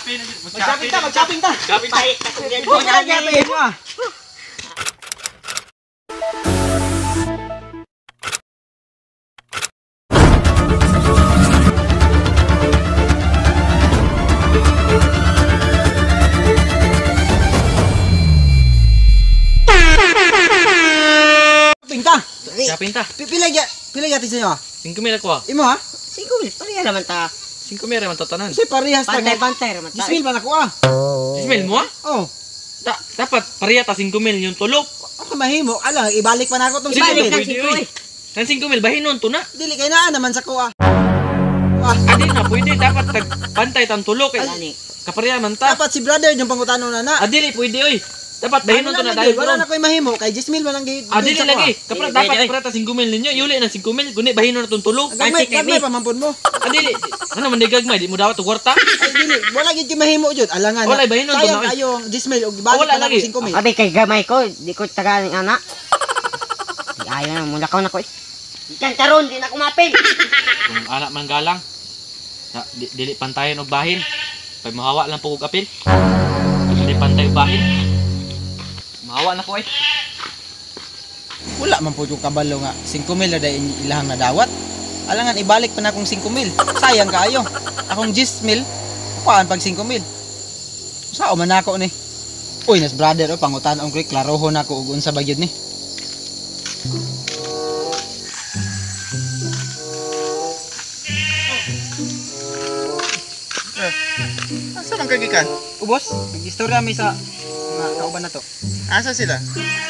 Mag-shopping ta, mag-shopping ta. Shopping ta. Shopping ta. Shopping ta. Shopping ta. Pila ya, pila yati sa inyo? 5,000 ako ah. Imo ha? 5,000 pareha naman ta. 5,000 man tatanan. Kasi parehas ta. Pantay-pantay raman ta. 10,000 man ako ah. 10,000 mo ah? Oh. Dapat pareha ta 5,000 yung tulok. Ako mahimo, ala ibalik pa nako tong Ibalik 5,000. ng 5,000. Oy. Nang 5,000 bahinon to na. Dili kay naa naman sa ko ah. Adi na pwede dapat tag pantay tang tulok kay kapareha man ta. Dapat si brother yung pangutano na na. Adili pwede oy. Dapat bahinon to na dahil dahil wala na ko'y mahimo kay 10,000 man ang gi. Adili lagi. Kapra dapat pareha ta 5,000 ninyo. Yuli nang 5,000 kundi bahinon na tong tulok. Gagmay, gagmay pa man pud mo. Adili. Ano man di gagmay di mo dawat og kwarta. Ay dili, wala gid kay mahimo jud. Alangan. Wala bahinon to na. Sayang kayo ang 10,000 og ibalik Wala pa nako lagi. 5,000. Abi kay gamay ko, di ko tagaan ang ana. Di ayo na mula ko na ko. Ikan karon di na ko mapil. Kung anak man galang. Dili pantayon og bahin. Pag mahawa lang po og apil. Dili pantay og bahin. Mahawa na ko ay. Wala man pud ko kabalo nga 5,000 ra dahil ilahang nadawat. Alangan ibalik pa na akong 5,000. Sayang kaayo. Akong 10,000 kuan pag 5,000. Sao man nako ni? Uy, nas brother oh, pangutan ang quick klarohon nako og unsa ba gyud ni. Asa man kagikan? Ubos, nag-istorya mi sa mga kauban na to. Asa sila?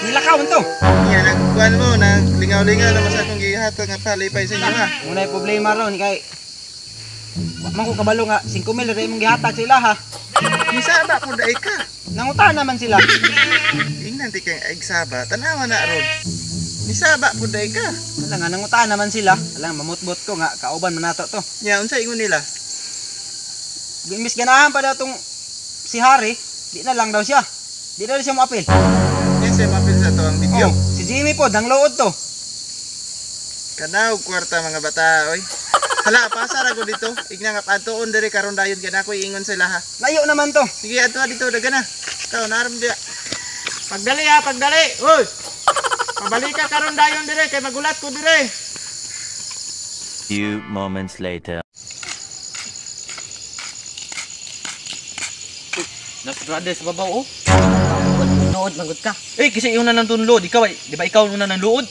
Nilakaw man to. Iya, nagkuan mo, naglingaw-lingaw naman sa akong gihatag nga palipay sa inyo ha. Muna yung problema ron kay wa man ko kabalo nga 5,000 ra imong gihatag sa ila ha. Misaba po daay ka. Nangutan naman sila. Ingnan ti kang agsaba, tanawa na ron. Misaba po daay ka. Wala nga nangutan naman sila. Alang mamutbot ko nga kauban man nato to. Nya unsa ingon nila? Imbis ganahan pa daw tong si Harry, di na lang daw siya. Di na siya moapil. Nya siya mapil sa to ang video. Oh, si Jimmy po, danglood to. Kanaw kwarta mga bata oy. Hala, pasa ra ko dito. Igna nga adtuon diri karon dayon kay nako ingon sila ha. Layo naman to. Sige, adto dito daga na. Ikaw naram diya. Pagdali ha, pagdali. Uy. Pabalika karon dayon dire kay magulat ko dire. Few moments later. Nas brother sa babaw oh. Luod magud ka. Eh kasi una nang tunlod, ikaw ay, di ba ikaw una nang luod?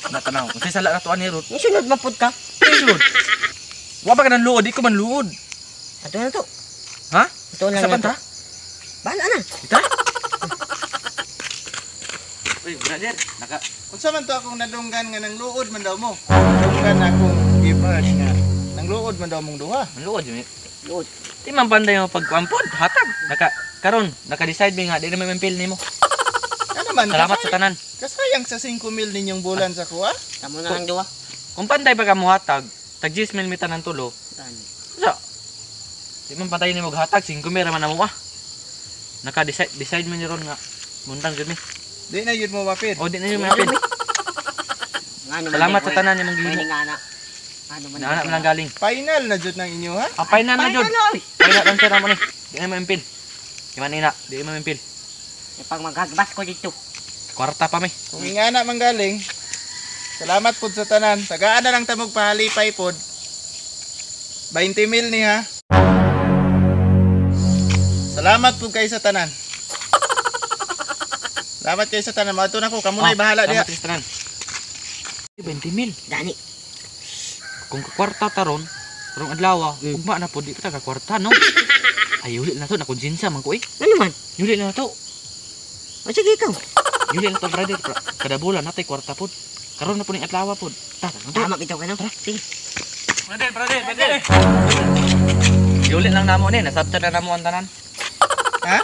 Natanaw, kasi sala na to ani ron. Nisunod man pud ka. Sunod. Wa pa ka nang luod, di ko man luod. Ato na to. Ha? Ato lang Sa na to. panta? Bahala na. Kita? Uy, brother, naka Unsa man to akong nadunggan nga nangluod man daw mo? Nadunggan akong give heart nga nangluod man daw mong duha. luod yun. Luod. Di man panday mo pagkuampod, hatag. Naka karon, naka-decide mi nga di na may mampil nimo. Ano man? Salamat sa tanan. Kasayang sa 5,000 ninyong bulan sa kuha. Tamo na lang duwa. Kung panday pa ka mo hatag, tag 10,000 mi tanan tulo. Dani. Sa. Di man pantay nimo hatag, 5,000 ra man namo ah. Naka-decide decide mi ni ron nga muntang jud mi. Di na yun mo mapid. O di na yun mapil. Ngano man Salamat di, sa tanan nimong Pwede gihimo. nga na. Ano man. Naana man lang galing. Final na jud ng inyo ha. Ah, final na jud. Final na, oy. Final lang sir mo ni. Di na maimpil. Di man ina, di na maimpil. Pag maghagbas ko dito. Kwarta pa mi. Kung ingana man galing, salamat pod sa tanan. Tagaan na lang tamog pahalipay pod. 20,000 ni ha. Salamat pod kayo sa tanan. Salamat kayo sa tanan. Maadto na ko. Kamo na'y bahala diha. Salamat sa tanan. 20,000. Dani. Kung kwarta taron, karong adlaw, ugma na po di pa ta kwarta no. Ay yuli na to, nakonsensya man ko eh. Ano man? Yuli na to. O sige ikaw. Yuli na to brother. Kada bulan natay kwarta pod. Karon na po ning adlaw pod. Ta, ta, Tama bitaw ka no. Sige. Brother, brother, brother. Yuli lang namo ni, nasabtan na namo ang tanan. Ha?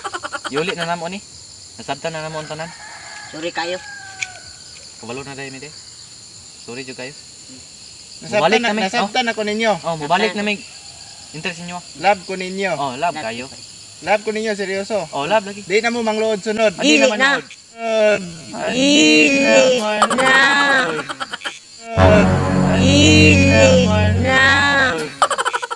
Yuli na namo ni. Nasabtan na namo ang tanan. Sorry kayo. Kabalo na dahil mi de. Sorry jud kayo. Nasabtan Mubalik na, na mi. nasabtan ako ninyo. Oh, mubalik na mi. Interest ninyo. Love ko ninyo. Oh, love kayo. Love ko ninyo, seryoso. Oh, love lagi. Di na mo mangluod sunod. Adi Dili naman na. luod. Dili na. Dili na.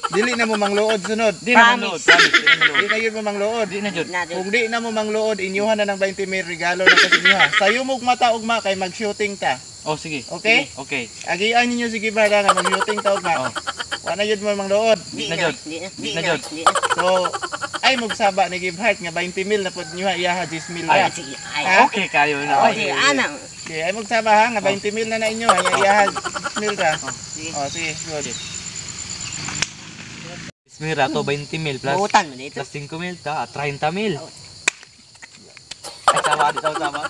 Dili na mo mangluod sunod. Di na mangluod, Promise. promise. Di na mangluod. Di na yun mo mangluod. Di na jud. Na, jud. Kung di na mo mangluod, inyuhan na ng 20 mil regalo na sa inyo ha. Sayo mog mata ugma kay mag-shooting ta. Oh, sige. Okay? Okay. Agian ninyo si Gibara nga mag-shooting ta ugma. Oh. Wa na yun mo mangluod. Di Na, na, jud. di na, di Na, na, jud. di na. So, ay magsaba ni Give Heart nga 20 mil na pod niyo iyaha 10 mil Ay, ra. sige, ay. Ha? Okay kayo na. Ah, Sige, ana. Okay, ay magsaba ha nga 20 mil na na inyo ha iyaha 10 mil ra. Sige. Oh, sige, good. Mira to 20 mil plus Buutan mo dito. plus 5 mil ta 30 mil. Ay, sama, di sama, sama.